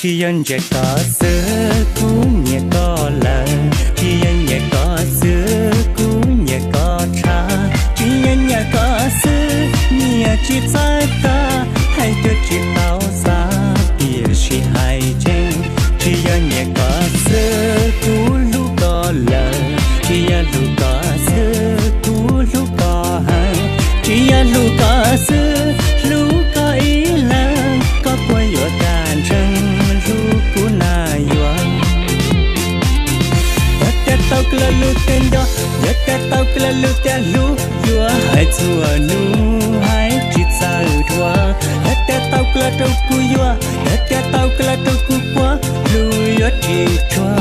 Tsis yog nyiam koj xwb kuv nyiam koj lawm, tsis yog nyiam koj xwb kuv nyiam koj tshaj, tsis yog nyiam koj xwb nyiam tsis txawj koj, hais cuag tsis tau xav tiam sis hais tseeb. Tsis yog nyiam koj xwb kuv hlub koj lawm, tsis yog hlub koj xwb kuv hlub koj heev, tsis yog hlub koj xwb hlub koj ib leeg, koj puas yuav kam ntseeg hlub kuv na yuav? Yog tias tau koj lub tias nco, yog tias tau koj lub tias hlub, yuav hais txhua hnub hais tsis txawj dhuav. Yog tias tau koj rau kuv yuav, yog tias tau koj rau kuv puag, hlub yuav tsis tshua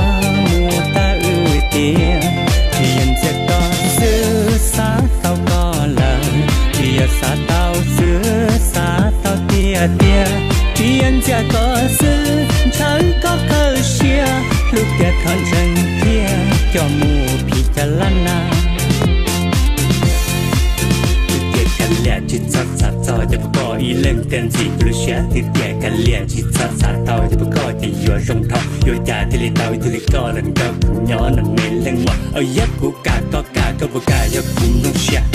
mus tau wb tiag. Tsis yog ntxias koj xwb xav tau koj lawm, tsis yog xav tau xwb xav tau tiag tiag. Tsis yog ntxias koj xwb ntshaw koj kawg siab, hlub tiag thov ntseeg thiab coj mus phim cas lab na. Tias kav liam tsis txhob xav txog, yog puas koj ib leeg tiag ntxim kuv lub siab twb tias kav liam tsis txhob xav tau, yog puas koj ces yuav zoo dhau, yuav cas thiaj li tau ib tug li koj los nrog kuv nyob no me leej muam. Yog kuv kam koj kam koj puas kam, yog kuv mloog siab.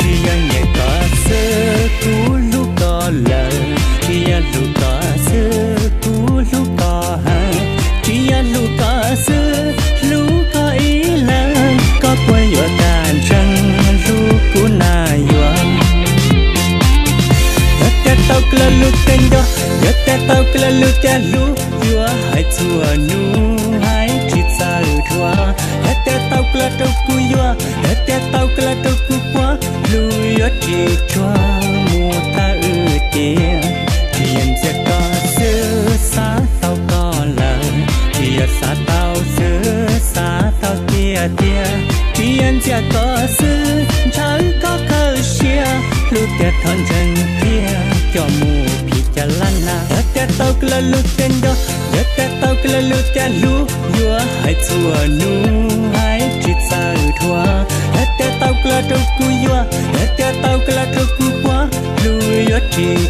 Tsis yog nyiam koj xwb kuv hlub koj lawm, tsis yog hlub koj xwb kuv hlub koj heev, tsis yog hlub koj xwb hlub koj ib leeg, koj puas yuav kam ntseeg hlub kuv na yuav? Yog tias tau koj lub tias nco, yog tias tau koj lub tias hlub, yuav hais txhua hnub hais tsis txawj dhuav. Yog tias tau koj rau kuv yuav, yog tias tau koj rau kuv puag, hlub yuav tsis tshua mus tau wb tiag. Tsis yog ntxias koj xwb xav tau koj lawm, tsis yog xav tau xwb xav tau tiag tiag. Tsis yog ntxias koj xwb ntshaw koj kawg siab, hlub tiag thov ntseeg thiab coj mus phim cas lab na. Yog tias tau koj lub tias nco, yog tias tau koj lub tias hlub, yuav hais txhua hnub hais tsis txawj dhuav. Yog tias tau koj rau kuv yuav, yog tias tau koj rau kuv puag, hlub yuav tsis